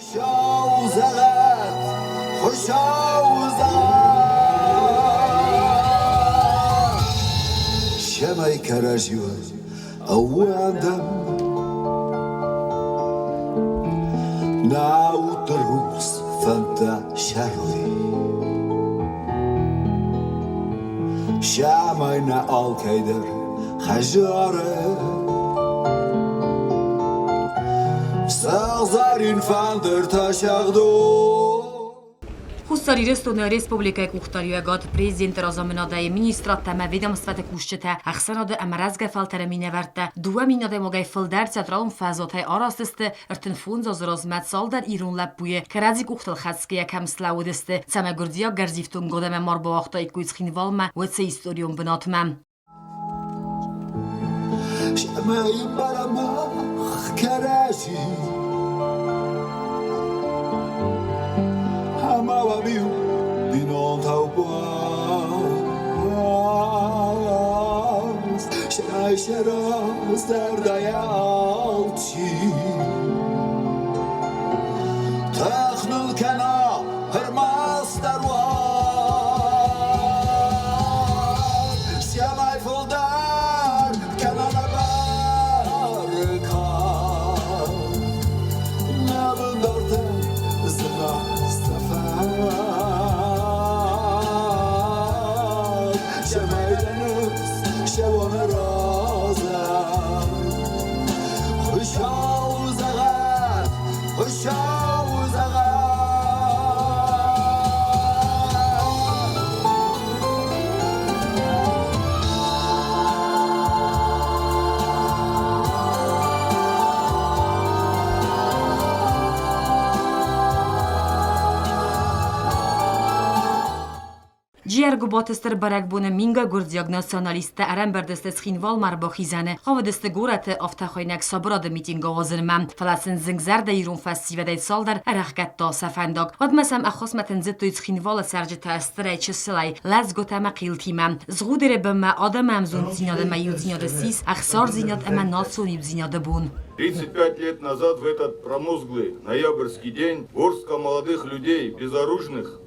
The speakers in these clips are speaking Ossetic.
Хуыцау зӕгъӕд, Хуыцау зӕгъӕд, цӕмӕй кӕрӕдзиуыл ӕууӕндӕм. Нӕ удты рухс фӕндтӕ сӕрой. Цӕмӕй нӕ алкӕй дӕр хӕдзары Сыгъзӕрин фӕндыртӕ сӕгъдон. Хуссар Ирыстоны республикӕйы къухдариуӕгад президенты разамынадӕй министрадтӕ ӕмӕ ведомствӕты кусджытӕ, ӕхсӕнады ӕмӕ рӕзгӕ фӕлтӕры минӕвӕрттӕ 2 000 адӕймагӕй фылдӕр театралон фӕзуатӕй арӕзт сты 35 азы размӕ цалдӕр ирон лӕппуйы кӕрӕдзи къухтыл хӕцгӕйӕ кӕм слӕууыдысты, цӕмӕй гуырдзиаг гӕрзифтонгад ӕмӕ ма рбауагътаиккой Цхинвалмӕ, уыцы историон бынатмӕ. Цӕмӕй барӕмах кӕрӕдзи ӕмӕ уӕм-иу бинонтау уадз, сӕрӕй сӕрӕй алчи. Тых ныл кӕна ӕрмӕстдӕр уад, цӕмӕй фылдӕр кӕна нӕ бӕркад. Нӕ бындартӕ зына сӕфӕд, цӕмӕй дӕ ныфс сӕуа разӕй. Хуыцау зӕгъӕд, Хуыцау зӕгъӕд! Джиаргуботы стыр бӕрӕгбоны мингай гуырдзиаг националисттӕ ӕрӕмбырд сты Цхинвалмӕ ӕрбахизӕны, хъавыдысты горӕты афтӕхуыйнӕг сабырады митинг ауадзынмӕ, фӕлӕ сын зынгзӕрдӕ ирон фӕсивӕдӕй цалдӕр ӕрӕхгӕдта сӕ фӕндаг. Уӕдмӕ сӕм ӕххуысмӕ тындзыдтой Цхинвалы цӕрджытӕ стырӕй-чысылӕй, лӕдзгуытӕ ӕмӕ хъилтимӕ. Згъудеры бынмӕ адӕмы ӕмзонддзинад ӕмӕ иудзинады ссис ӕхсардзинад ӕмӕ национ иудзинады бон. 35 лет назад в этот промозглый ноябрьский день горстка молодых людей, безоружных,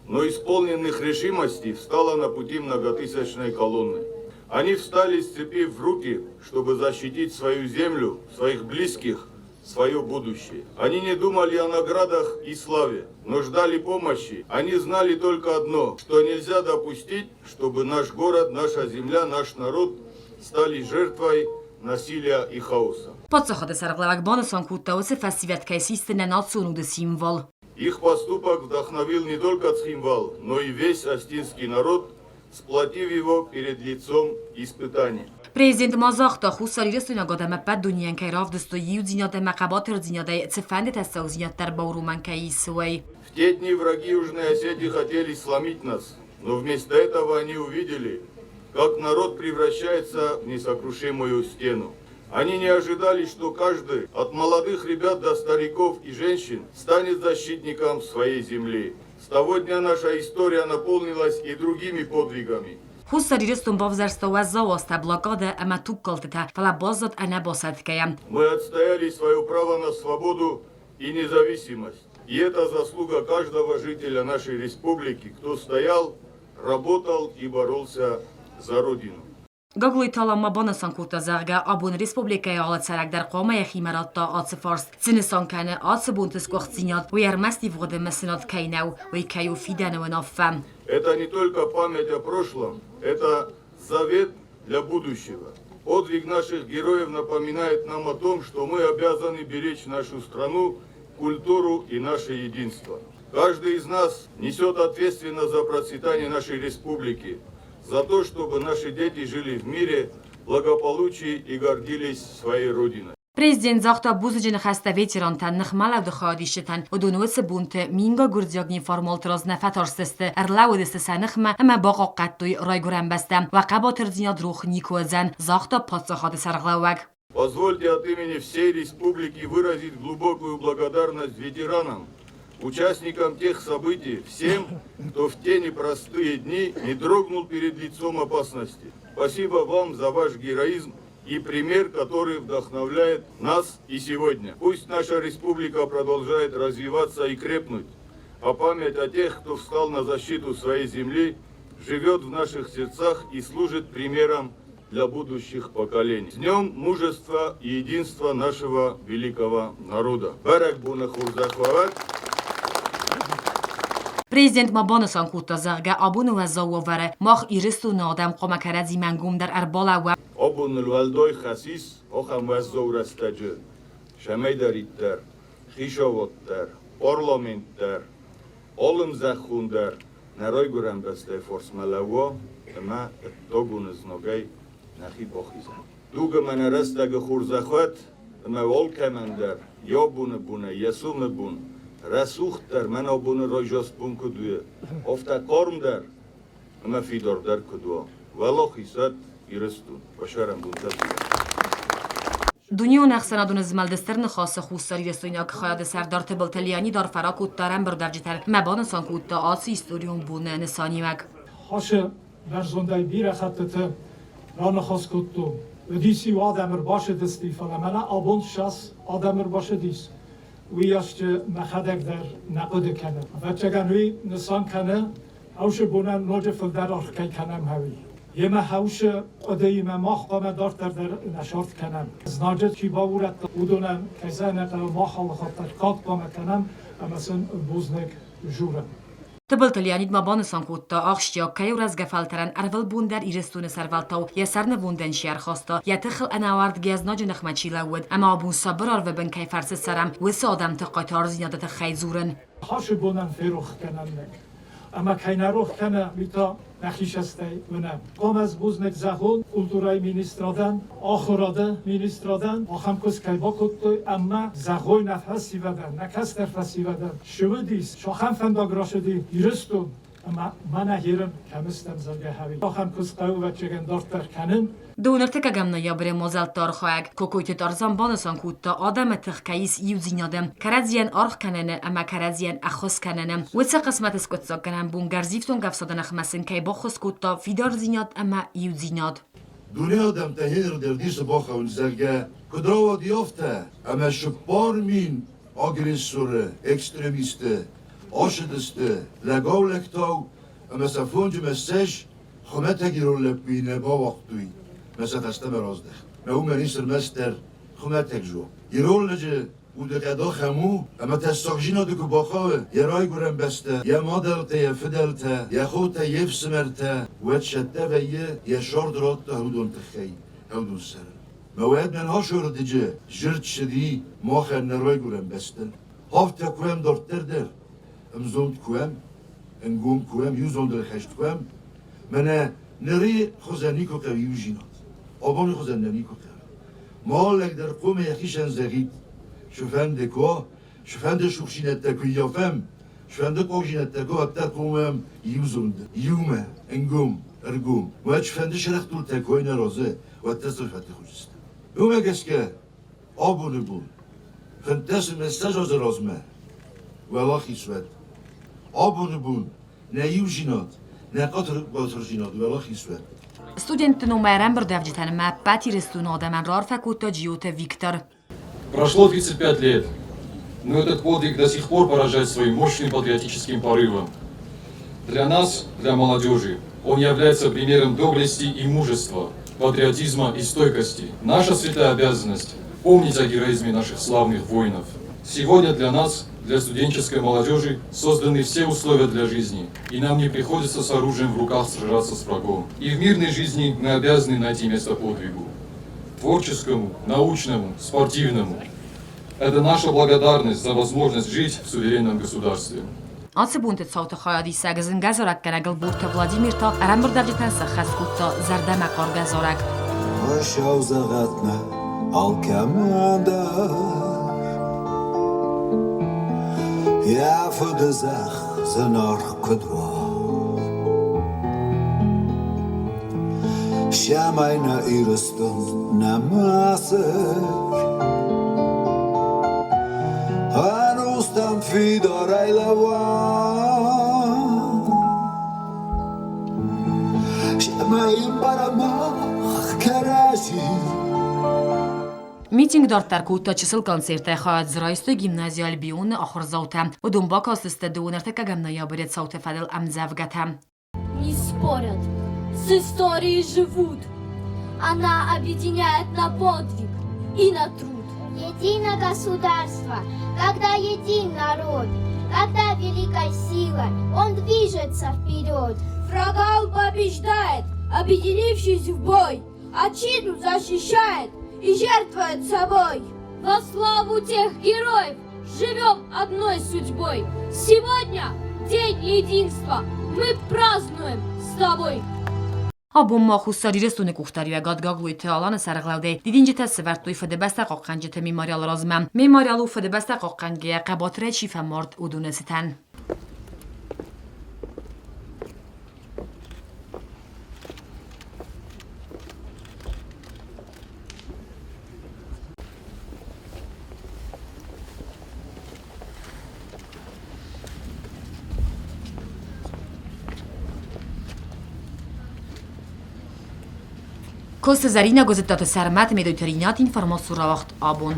но исполненных решимости, встала на пути многотысячной колонны. Они встали, сцепив руки, чтобы защитить свою землю, своих близких, свое будущее. Они не думали о наградах и славе, но ждали помощи. Они знали только одно, что нельзя допустить, чтобы наш город, наша земля, наш народ стали жертвой насилия и хаоса. Паддзахады сӕргълӕууӕг банысан кодта, уыцы фӕсивӕд кӕй систы нӕ национ уды символ. Их поступок вдохновил не только Цхинвал, но и весь остинский народ, сплотив его перед лицом испытаний. Президент ма загъта, хуссарирыстойнаг адӕм ӕппӕт дунейӕн кӕй равдыстой иудзинад ӕмӕ хъӕбатырдзинадӕй цыфӕнды тӕссагдзинад дӕр бауромӕн кӕй ис, уый. В те дни враги Южной Осетии хотели сломить нас, но вместо этого они увидели, как народ превращается в несокрушимую стену. Они не ожидали, что каждый, от молодых ребят до стариков и женщин, станет защитником своей земли. С того дня наша история наполнилась и другими подвигами. Хуссар Ирыстон бавзӕрста уӕззау азтӕ, блокадӕ ӕмӕ тугкалдтытӕ, фӕлӕ баззад ӕнӕбасӕтгӕйӕ. Мы отстояли свое право на свободу и независимость. И это заслуга каждого жителя нашей республики, кто стоял, работал и боролся за Родину. Гаглойты Алан ма банысан кодта, зӕгъгӕ, абон республикӕйы алы цӕрӕг дӕр хъуамӕ йӕхимӕ радта ацы фарст. Цы нысан кӕны ацы бонты сгуыхтдзинад, уый ӕрмӕст ивгъуыды мысынад кӕй нӕу, уый кӕй у фидӕны уынаффӕ. Это не только память о прошлом, это завет для будущего. Подвиг наших героев напоминает нам о том, что мы обязаны беречь нашу страну, культуру и наше единство. Каждый из нас несет ответственность за процветание нашей республики, за то, чтобы наши дети жили в мире, благополучии и гордились своей Родиной. Президент загъта бузныджы ныхӕстӕ ветерантӕн, ныхмӕлӕуды хайадисджытӕн. Уыдон уыцы бонты мингай гуырдзиаг неформалты раз нӕ фӕтарстысты, ӕрлӕууыдысты сӕ ныхмӕ ӕмӕ бахъахъхъӕдтой райгуырӕн бӕстӕ. Уӕ хъӕбатырдзинад рох никуы уыдзӕн, загъта паддзахады сӕргълӕууӕг. Позвольте от имени всей республики выразить глубокую благодарность ветеранам, участникам тех событий, всем, кто в те непростые дни не дрогнул перед лицом опасности. Спасибо вам за ваш героизм. и пример, который вдохновляет нас и сегодня. Пусть наша республика продолжает развиваться и крепнуть, а память о тех, кто встал на защиту своей земли, живет в наших сердцах и служит примером для будущих поколений. С Днем мужества и единства нашего великого народа. Бӕрӕгбоны хорзӕх уӕ уӕд! Президент ма банысан кодта, зӕгъгӕ, абоны уӕззау уавӕры мах Ирыстоны адӕм хъуамӕ кӕрӕдзимӕ ӕнгомдӕр ӕрбалӕууӕм. Абон ныл уӕлдай хӕс ис ахӕм уӕззау рӕстӕджы, цӕмӕйдӕриддӕр хицауад дӕр, парламент дӕр, алы мзӕххон дӕр нӕ райгуырӕн бӕстӕйы фарсмӕ лӕууа ӕмӕ ӕддагон знагӕй нӕхи бахизӕм. Дуг ӕмӕ нӕ рӕстӕгы хорзӕх уӕд, ӕмӕ алкӕмӕн дӕр йӕ абоны бонӕй йӕ сомы бон рӕсугъддӕр мӕн абоны райзаст бон куыд у, афтӕ хъармдӕр ӕмӕ фидардӕр куыд уа. Уӕлахиз уӕд Ирыстон, фӕсарӕн бонтӕ бирӕ. Дунеон ӕхсӕнадон змӕлды стыр ныхасы хуссарирыстойнаг хайады сӕрдар Тыбылты Леонид арфӕ ракодта ӕрӕмбырдуӕвджытӕн ӕмӕ банысан кодта ацы историон боны нысаниуӕг. Хасы бӕрзондӕй бирӕ хӕттыты раныхас кодтон. Уыдис-иу адӕм ӕрбацыдысты, фӕлӕ мӕнӕ абон ссӕдз адӕм ӕрбацыдис. Уыйас мӕхӕдӕг дӕр нӕ хъуыды кӕнын. Ӕвӕццӕгӕн, уый нысан кӕны, Хъӕусы бонӕн ноджы фылдӕр аргъ кӕй кӕнӕм, уый. Йемӕ хъӕусы хъуыдыимӕ мах хъуамӕ дарддӕр дӕр нӕ сарт кӕнӕм. Знаджы чи баурӕдта, уыдонӕн, кӕй сӕ нӕ хъӕуы, мах алыхатт дӕр кад хъуамӕ кӕнӕм ӕмӕ сын бузныг журӕм. Тыбылты Леонид ма банысан кодта, ахсджиаг кӕй у рӕзгӕ фӕлтӕрӕн ӕрвылбон дӕр Ирыстоны сӕрвӕлтау йӕ сӕрнывондӕн чи ӕрхаста, йӕ тыхыл ӕнӕауӕрдгӕ знаджы ныхмӕ чи лӕууыд ӕмӕ абон сабыр арвы бын кӕй фӕрцы цӕрӕм, уыцы адӕмты хъайтардзинады тыххӕй дзурын. Хасы бонӕн ферох кӕнӕн нӕй. Ӕмӕ кӕй нӕ рох кӕна, уый та нӕхи цӕстӕй уынӕм. Хъуамӕ бузныг зӕгъон культурӕйы министрадӕн, ахуырады министрадӕн, ахӕм куыст кӕй бакодтой ӕмӕ зӕгъой нӕ фӕсивӕдӕн, нӕ кӕстӕр фӕсивӕдӕн, цы уыдис, ахӕм фӕндаг рацыди Ирыстон ӕмӕ мӕнӕ ерын кӕм стӕм, зӕгъгӕ, ахӕм куыст хъӕуы ӕвӕццӕгӕн дарддӕр кӕнын. Донорты ноябры мадзӕлтты архайӕг Кокойты Тарзан банысан кодта, адӕмы тых кӕй ис иудзинады, кӕрӕдзийӕн аргъ кӕныны ӕмӕ кӕрӕдзийӕн ӕххуыс кӕныны. Уыцы хъысмӕты скъуыддзаггӕнӕн бон гӕрзифтонг ӕфсады ныхмӕ сын кӕй баххуыс кодта фидардзинад ӕмӕ иудзинад. Дуне адӕмтӕ хенырдӕр дисы бахауынц, зӕгъгӕ, куыд рауади афтӕ, ӕмӕ 4000 агрессоры, экстремисты ацыдысты лӕгау-лӕгтау ӕмӕ сӕ фонджы ссӕдз хуымӕтӕг ирон лӕппуйы нӕ бауагътой мӕ сӕ фӕстӕмӕ раздӕхт. Мӕ уымӕн ис ӕрмӕстдӕр хуымӕтӕг зонд. Ирон лӕджы удыхъӕд ахӕм у, ӕмӕ тӕссагдзинады куы бахауы йӕ райгуырӕн бӕстӕ, йӕ мадӕлтӕ, йӕ фыдӕлтӕ, йӕ хотӕ, йе фсымӕртӕ, уӕд сӕттӕ вӕййы, йӕ сӕрд радта уыдон тыххӕй, уыдон цӕрын. Мӕ уӕд мӕн асӕрдыджы зырд ссыди махӕн нӕ райгуырӕн бӕстӕн. Афтӕ куӕм дарддӕр дӕр, ӕмзонд куӕм, ӕнгом куӕм, иузондыл хӕст куӕм, мӕнӕ ныры хуызӕн никуы хъӕуы иудзинад, абоны хуызӕн нӕ никуы хъӕуы. Ма лӕг дӕр хъуамӕ йӕхицӕн зӕгъид, цыфӕнды куы уа, цыфӕнды сухсинӕдтӕ куы ййафӕм, цыфӕнды хъогдзинӕдтӕ куы уӕддӕр хъуамӕ иузонд, иумӕ, ӕнгом, ӕргом. Уӕд цыфӕнды сӕрӕхтултӕ куы нӕ разы, уӕддӕр сын фӕтых уыдзысты. Уымӕ гӕсгӕ абоны бон, 15 ӕмӕ 20 азы размӕ, уӕлахиз уӕд. Абоны бон нӕ иудзинад, нӕ хъӕбатырдзинад уӕлахиз уӕд. Студентты номӕй ӕрӕмбырдуӕвджытӕн ӕмӕ ӕппӕт Ирыстоны адӕмӕн раарфӕ кодта Джиоты Виктор. Прошло 35 лет, но этот подвиг до сих пор поражает своим мощным патриотическим порывом. Для нас, для молодежи, он является примером доблести и мужества, патриотизма и стойкости. Наша святая обязанность – помнить о героизме наших славных воинов. Сегодня для нас, для студенческой молодежи, созданы все условия для жизни, и нам не приходится с оружием в руках сражаться с врагом. И в мирной жизни мы обязаны найти место подвигу. Творческому, научному, спортивному. Это наша благодарность за возможность жить в суверенном государстве. Ацы бонты цауты хайадисӕг зынгӕ зарӕггӕнӕг Ӕлборты Владимир та ӕрӕмбырдуӕвджытӕн сӕххӕст кодта зӕрдӕмӕхъаргӕ зарӕг. Хуыцау зӕгъӕд нӕ алкӕмӕн дӕр, Йӕ фыды зӕхх зынаргъ куыд уа. Цӕмӕй нӕ Ирыстон нӕ мӕсыг ӕнустӕм фидарӕй лӕууа. Цӕмӕй ӕмбарӕм мах кӕрӕдзи. Митинг дарддӕр кодта чысыл концертӕй, хайад дзы райстой гимнази Альбион-ы ахуырдзаутӕ. Уыдон бакастысты дыууын ӕртыккӕгӕм ноябры цауты фӕдыл ӕмдзӕвгӕтӕ. Не спорят, с историей живут. Она объединяет на подвиг и на труд. Едино государство, когда един народ, когда великая сила, он движется вперед. Врага он побеждает, объединившись в бой, отчизну защищает и жертвует собой. Во славу тех героев живем одной судьбой. Сегодня День единства мы празднуем с тобой. Абон ма Хуссар Ирыстоны къухдариуӕгад Гаглойты Аланы сӕргълӕудӕй дидинджытӕ сӕвӕрдтой Фыдыбӕстӕ хъахъхъӕнджыты мемориалы размӕ. Мемориал у Фыдыбӕстӕ хъахъхъӕнгӕйӕ хъӕбатырӕй чи фӕмард, уыдоны цытӕн. Косы Зӕринӕ Гуызыдтаты Сӕрмӕт, Медойты Ринат, информацион рауагъд абон.